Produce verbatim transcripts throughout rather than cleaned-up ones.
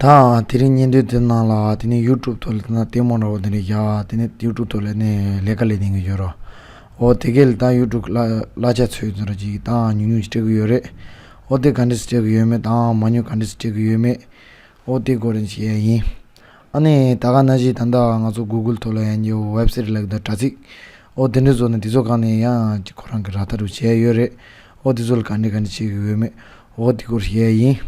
ད་དེ་རིང་བརྙན་ཐུང་དེ་ནང་ལ་དེ་ནས་ཡུ་ཊུབ་ཐོག་ལ་དེ་ན་ལྟད་མོ་འདྲ་བོ་དེ་འདྲ་བཞག་དེ་ནས་ཡུ་ཊུབ་ཐོག་ལ་ནས་ལས་ཀ་ལས་ནས་ཡོད་རོ། འོ་དེ་གས་ལ་ད་ཡུ་ཊུབ་གླ་གླ་ཆ་འཚོལ་དེ་འདྲ་ཅིག་ད་ཉུང་ཉུང་ཅིག་སྤྲད་གི་ཡོད་རེད། འོ་དེ་ག་འདྲ་སྤྲད་གི་ཡོད་མེད་དང་མ་ཉུང་ག་འདྲ་སྤྲད་གི་ཡོད་མེད། འོ་དེ་སྐོར་རིན་བཤད་ཡ་ཡིན། ཨ་ནི་ད་ག་ནང་བཞིན་ད་ལྟ་ང་ཚོ་གུ་གུལ་ཐོག་ལ་ཡང་ཉེ་བོ་ཝེབ་སའིཊ་ལབ་ད་དྲ་ཚིགས། འོ་དེ་འདྲ་བཟོ་ནས་དེ་ཚོ་གང་ནས་ཡང་ཅིག་ཁོ་རང་གི་ར་ཐ་རུ་བྱས་ཡོད་རེད། འོ་དེ་ཚོ་ལ་ག་འདྲ་ག་འདྲ་བྱེད་གི་ཡོད་མེད། འོ་དེ་སྐོར་བཤད་ཡ་ཡིན།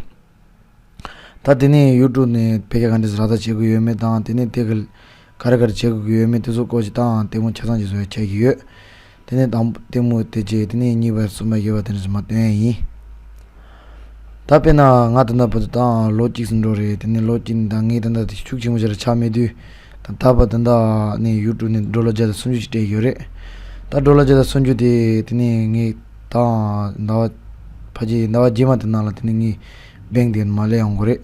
ད་དེ་ནས་ཡུ་ཊུབ་ནས་ཕལ་ཆེར་ག་འདྲས་ར་ད་བྱེད་དགོས་ཡོད་མེད་དང་དེ་ནས་དེ་ག་ག་རེ་ག་རེ་བྱེད་དགོས་ཀྱི་ཡོད་མེད་དེ་ཚོ་སྐོར་ཞིག་དང་ལྟད་མོ་ཆ་ཚང་ཞིག་བཟོ་ཡ་ཆགས་ཀྱི་ཡོད། དེ་ནས་དང་ལྟད་མོ་དེ་རྗེས་དེ་ནས་གཉིས་པ་གསུམ་པ་བཞི་པ་དེ་འདྲས་མ་སྟོན་ཡ་ཡིན། ད་དཔེར་ན་ང་ད་ལྟ་བར་དུ་དང་ལོ་གཅིག་ཙམ་འགྲོ་རེད། དེ་ནས་ལོ་གཅིག་ནས་ད་ངས་ད་ལྟ་དེ་ཤུགས་ཆེན་པོ་ཞིག་ར་ཆགས་མེད་དུས་ད་ད་བར་ད་ལྟ་ནས་ཡུ་ཊུབ་ནས་ཌོ་ལར་བརྒྱ་དང་སུམ་ཅུ་ཞིག་སྤྲད་ཡོད་རེད། ད་ཌོ་ལར་བརྒྱ་དང་སུམ་ཅུ་དེ་དེ་ནས་ངས་ད་ཟླ་བ་ཕལ་ཆེར་ཟླ་བ་རྗེས་མ་དེ་ནང་ལ་དེ་ནས་ངས་བེང་དེ་མ་ལས་ཡོང་གི་རེད།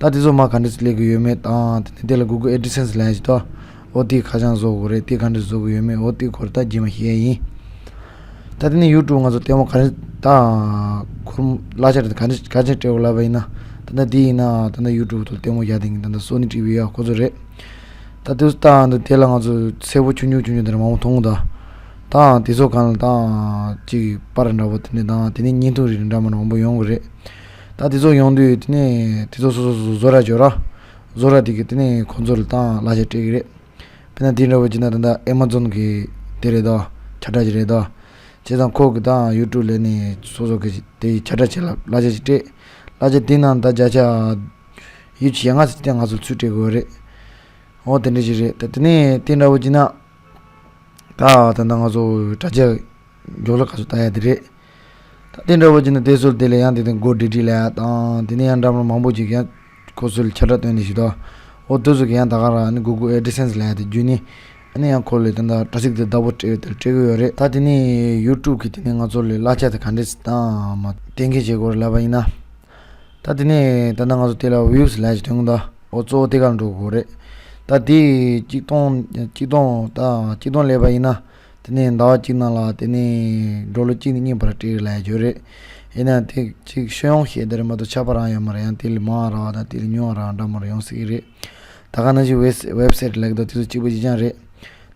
ད་དེ་ཚོ་མ་ག་འདྲས་སླེབས་ཀྱི་ཡོད་མེད་དང་དེ་ནས་དེ་ལ་གུ་གུལ་ཨེ་ཌི་སེན་སི་ལབ་ཡ་ཞིག་ད་འོ་དེ་ཁ་བྱང་བཟོ་དགོས་རེད། དེ་ག་འདྲས་བཟོ་དགོས་ཡོད་མེད་འོ་དེ་སྐོར་ད་རྗེས་མ་བཤད་ཡ་ཡིན། ད་དེ་ནས་ཡུ་ཊུབ་ང་ཚོ་ལྟད་མོ་ག་རེ་ད་ཁོར་གླ་ཆ་རེ་ག་འདྲས་ག་ཚོད་སྤྲད་དགོས་ལབ་པ་ཡིན་ན་ད་ལྟ་དེ་ཡིན་ན་ད་ལྟ་ཡུ་ཊུབ་ཐོག་ལྟད་མོ་བཞག་དེ་ཡིན་ད་ལྟ་སོ་ནི་ཊི་ཝི་ཡ་ཁོ་ཚོ་རེད། ད་དེ་ཚོ་ལྟ་འདུག་དེ་ལ་ང་ཚོ་ཚེ་པོ་ཆུང་ཆུང་ཆུང་ཆུང་དེ་འདྲ་མང་པོ་མཐོང་གི་འདུག་ད་དེ་ཚོ་གང་ལ་ད་ཅིག་པར་འདྲ་པོ་དེ་འདྲ་དང་དེ་ནས་བརྙན་ཐུང་རིགས་འདྲ་མི་འདྲ་མང་པོ་ཡོང་གི་རེད། ད་དེ་ཚོ་ཡོང་དུས་དེ་ནས་དེ་ཚོ་སོ་སོ་སོ་སོ་བཟོ་ར་འབྱོར་ར། བཟོ་ར་དེ་གི་དེ་ནས་ཁོང་ཚོ་ལ་ད་གླ་ཆ་སྤྲད་གི་རེད། དཔེར་ན་དེ་འདྲ་པོ་བྱས་ན་ད་ལྟ་ཨེ་མ་ཛོན་གི་དེ་རེད་དོ། ཁྱབ་བསྒྲགས་ཅིག་རེད་དོ། བྱས་ཙང་ཁོ་གི་ད་ཡུ་ཊུབ་ལས་ནས་སོ་སོ་གི་དེ་ཁྱབ་བསྒྲགས་བྱས་ལ་གླ་ཆ་ཅིག་སྤྲད། གླ་ཆ་དེ་ནང་ད་བརྒྱ་ཆ་ཡུ་ཆ་ཡ་ལྔ་ཙམ་དེ་ང་ཚོ་ཚུར་སྤྲད་དགོས་རེད། འོ་དེ་འདྲ་ཞིག་རེད། ད་དེ་ནས་དེ་འདྲ་པོ་བྱས་ན། ད་ད་ལྟ་ང་ཚོ་དྲ་རྒྱ་མགྱོགས་ལ་ག་ཚོད་ལྟ་ཡ་དེ་རེད། ད་དེ་འདྲ་པོ་བྱས་ན་དེ་ཚོ་དེ་ལ་ཡང་དེ་དང་སྒོ་འབྲེལ་འདྲིས་ལ་ཡ་དང་དེ་ནས་ཡང་འདྲ་མིན་མང་པོ་ཅིག་ཡང་ཁོ་ཚོ་ལ་ཁྱབ་བསྒྲགས་སྟོན་ནས་ཞུ་དོ། འོ་དེ་ཚོ་གི་ཡང་ད་ག་རང་ནི་གུ་གུལ་ཨེ་ཌི་སེན་སི་ལ་ཡ་དེ་བརྒྱུད་ནས་ཨ་ནི་ཡང་ཁོ་ལ་དེ་འདྲ་དྲ་ཚིགས་དེ་བདག་པོ་སྤྲད་དེ་སྤྲད་གི་ཡོད་རེད། ད་དེ་ནས་ཡུ་ཊུབ་གི་དེ་ནས་ང་ཚོ་ལ་གླ་ཆ་དེ་ག་འདྲས་སེ་བཏང་མ་གཏན་འཁེལ་བྱེད་དགོས་རེད་ལབ་པ་ཡིན་ན། ད་དེ་ནས་ད་ལྟ་ང་ཚོ་དེ་ལ་ཝིའུ་སི་ལབ་ཡ་ཞིག་ཐོན་གི་འདུག་འོ་གཙོ་བོ་དེ་ག་ལ་འགྲོ་དགོས་རེད། ད་དེ་གཅིག་སྟོང་གཅིག་སྟོང་ད་གཅིག་སྟོང་སླེབས་པ་ཡིན་ན། དེ་ནས་ཟླ་བ་གཅིག་ནང་ལ་དེ་ནས་ཌོ་ལར་གཅིག་ནས་གཉིས་བར་སྤྲད་ལབ་ཡ་ཡོད་རེད། ཡིན་ན་དེ་གཅིག་ཤོད་ཡོང་བཤད་དེ་རེད་མ་གཏོགས་ཁྱད་པར་རང་ཡོད་མ་རེད། ཡང་དེ་ལས་མང་བ་རག་དང་དེ་ལས་ཉུང་བ་རག་འདྲ་མ་རེད་ཡོང་སྲིད་ཀྱི་རེད། ད་ག་ནང་བཞིན་ཝེབ་ཝེབ་སའིཊ་ལབ་ཀྱི་འདུག་དེ་ཚོ་གཅིག་པ་གཅིག་རྐྱང་རེད།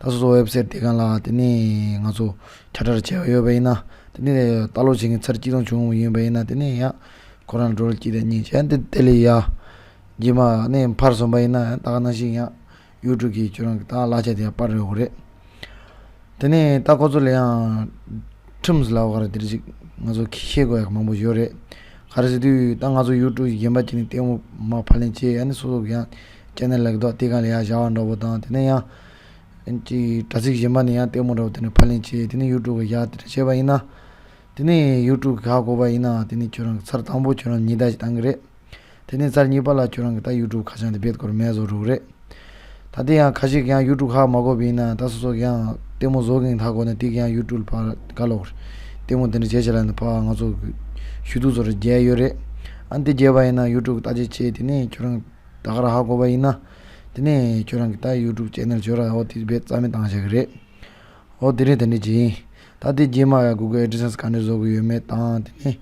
ད་སོ་སོ་ཝེབ་སའིཊ་དེ་སྒང་ལ་དེ་ནས་ང་ཚོ་ཁྱབ་བསྒྲགས་བྱས་པ་ཡོད་པ་ཡིན་ན་དེ་ནས་ལྟ་ཀློག་བྱེད་མཁན་ཚར་གཅིག་སྟོང་བྱུང་བ་ཡིན་པ་ཡིན་ན་དེ་ནས་ཡང་ཁོ་རང་ཌོ་ལར་གཅིག་དང་གཉིས་བྱས་དེ་དེ་ལས་ཡ་རྗེས་མ་ནས་འཕར་སོང་པ་ཡིན་ན་ཡང་ད་ག་ནང་བཞིན་ཡང་ཡུ་ཊུབ་གིས་ཁྱོད་རང་གི་ད་གླ་ཆ་དེ་ཡང་སྤར་ཡོང་གི་རེད། དེ་ནས་ད་ཁོ་ཚོ་ལ་ཡང་ཁྲིམས་ལབ་དགོས་རེད། དེ་རིགས་ཅིག་ང་ཚོ་ཤེས་དགོས་ཡག་མང་པོ་ཡོད་རེད། ག་རེ་ཟེར་དུས་ད་ང་ཚོ་ཡུ་ཊུབ་གཞན་པ་ཅིག་ནས་ལྟད་མོ་མར་ཕབ་ལེན་བྱས་ཨ་ནི་སོ་སོ་གི་ཡང་ཅེ་ནལ་ལབ་ཀྱི་འདུག་དེ་སྒང་ལ་ཡར་བཞག་པ་འདྲ་པོ་དང་དེ་ནས་ཡང་ཅིག་དྲ་ཚིགས་གཞན་པ་ནས་ཡང་ལྟད་མོ་འདྲ་པོ་དེ་ནས་ཕབ་ལེན་བྱས་དེ་ནས་ཡུ་ཊུབ་གི་ཡར་དེ་འདྲ་བྱས་པ་ཡིན་ན། དེ་ནས་ཡུ་ཊུབ་གི་ཧ་གོ་བ་ཡིན་ན་དེ་ནས་ཁྱོད་རང་གི་ཚར་དང་པོ་ཁྱོད་རང་ཉི་ཟླ་ཞིག་བཏང་གི་རེད། དེ་ནས་ཚར་གཉིས་པ་ལ་ཁྱོད་རང་གི་ད་ཡུ་ཊུབ་ཁ་བྱང་དེ་རྦད་དེ་མེད་བཟོ་འགྲོ་གི་རེད། ད་དེ་ཡང་ཁ་ཤས་ཀྱིས་ཡང་ཡུ་ཊུབ་ཧ་མ་གོ་བ་ཡིན་ན་ད་སོ་སོ་གི་ཡང་ལྟད་མོ་བཟོ་མཁན་ཧ་གོ་ན་དེ་གི་ཡང་ཡུ་ཊུབ་ལ་ཕར་ག་ལོག་རེད། ལྟད་མོ་དེ་འདྲ་བྱས་བྱས་ལ་ནི་ཕར་ང་ཚོ་གི་ཞུ་གཏུག་བཟོ་རེ་རྒྱག་ཡོད་རེད། ཨ་ནི་དེ་རྒྱས་པ་ཡིན་ན་ཡུ་ཊུབ་གི་བརྟག་དཔྱད་བྱས་དེ་ནས་ཁྱོད་རང་ད་ག་རང་ཧ་གོ་བ་ཡིན་ན། དེ་ནས་ཁྱོད་རང་གི་ད་ཡུ་ཊུབ་ཅེ་ནལ་ཁྱོད་རང་འོ་དེ་རྦད་རྩ་མེད་བཏང་བཞག་གི་རེད། འོ་དེ་རེད། དེ་འདྲ་ཅིག་ཡིན། ད་དེ་རྗེས་མ་ཡང་གུ་གུལ་ཨེ་ཌི་སེན་སི་ག་འདྲ་བཟོ་དགོས་ཡོད་མེད་དང་དེ་ནས་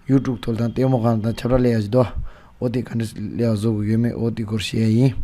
ཡུ་ཊུབ་ཐོག་དང་ལྟད་མོ་གང་དང་ཁྱབ་བསྒྲགས་ལས་ཡག་ཅིག་འདུག་འོ་དེ་ག་འདྲ་ལས་ཡག་བཟོ་དགོས་ཡོད་མེད་འོ་དེ་སྐོར་བཤད་ཡ་ཡིན།